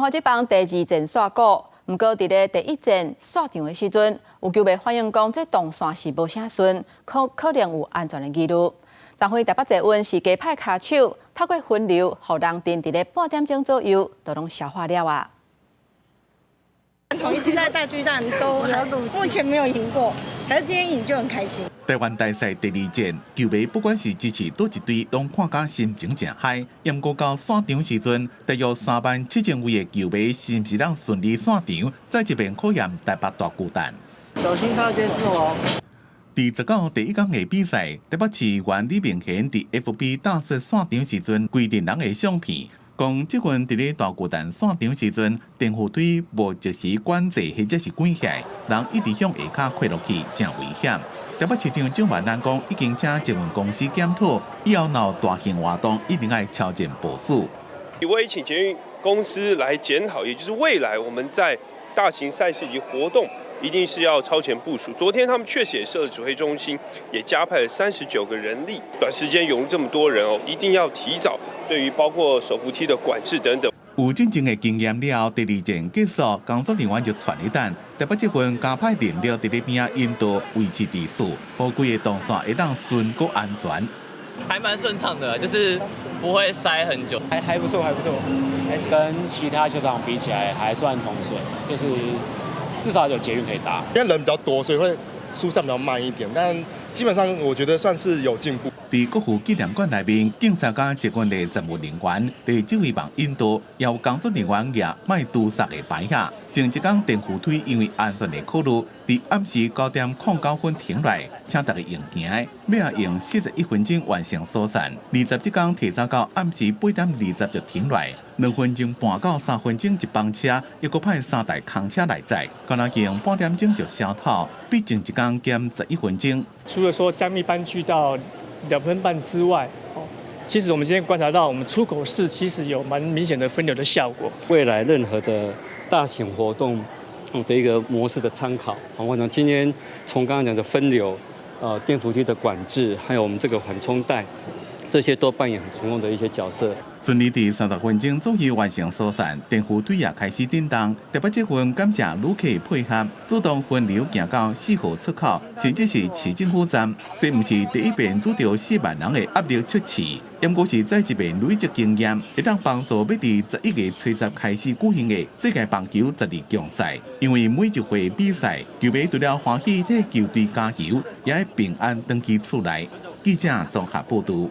華職棒第二戰煞鼓，毋過佇咧第一戰散場的時陣，有球迷反映講，這動線是無啥順，可可能有安全的疑慮。昨昏台北捷運是加派跤手，透過分流，予人陣佇咧半點鐘左右，都攏消化了啊。統一獅在大巨蛋都目前沒有贏過，可是今天贏就很開心。台灣大賽第二戰，球迷不管是支持佗一隊，攏看甲心情誠 high。毋過到散場時陣，大約3萬7千位的球迷是毋是能順利散場，再一遍考驗台北大巨蛋。小心靠近四哦。佇19第一工的比賽，台北市議員李明賢佇 FB 搭說散場時陣規陣人的相片，講這份佇咧大巨蛋散場時陣，電扶梯無及時管制或者是關起來，人一直向下跤潰落去，誠危險。台北市長蔣萬安講，已經請捷運公司檢討，以後若有大型活動，一定愛超前部署。我也請捷運公司來檢討，也就是未來我們在大型賽事及活動，一定是要超前部署。昨天他們確實也設了指揮中心，也加派了39個人力，短時間湧入這麼多人哦，一定要提早對於包括手扶梯的管制等等。有進前的經驗了後，第二戰結束，工作人員就傳一單，台北捷運加派人力佇咧邊仔引導維持秩序，予規个動線會當順閣安全。還蠻順暢的，就是不會塞很久，還不錯，還不錯，還跟其他球場比起來還算通順，就是至少有捷運可以搭。因為人比較多，所以會疏散比較慢一點，但基本上我覺得算是有進步。佇國父紀念館內面，警察佮捷運的站務人員佇指揮棒引導，也有工作人員舉莫堵塞的牌仔。前一工電扶梯因為安全的考慮，佇暗時9點09分停落來，請大家用行，尾仔用41分鐘完成疏散。20這工提早到暗時8點20就停落來，2分鐘半到3分鐘一班車，猶閣派三台空車來載，敢若用半點鐘就消透，比前一工減11分鐘。除了說將一班距到2分半之外，哦，其實我們今天觀察到，我們出口室其實有蠻明顯的分流的效果。未來任何的大型活動的一個模式的參考，我想今天從剛剛講的分流、電扶梯的管制，還有我們這個緩衝帶，這些都扮演很成功的一些角色。順利佇30分鐘左右完成疏散，電扶梯也開始振動。台北捷運感謝旅客配合，主動分流行到4號出口，甚至是市政府站。這毋是第一遍拄著4萬人的壓力測試，毋過是再一遍累積經驗，會當幫助欲佇11月初10開始舉行的世界棒球十二強賽。因為每一回比賽，球迷除了歡喜替球隊加油，也會平安轉去厝內。記者綜合報導。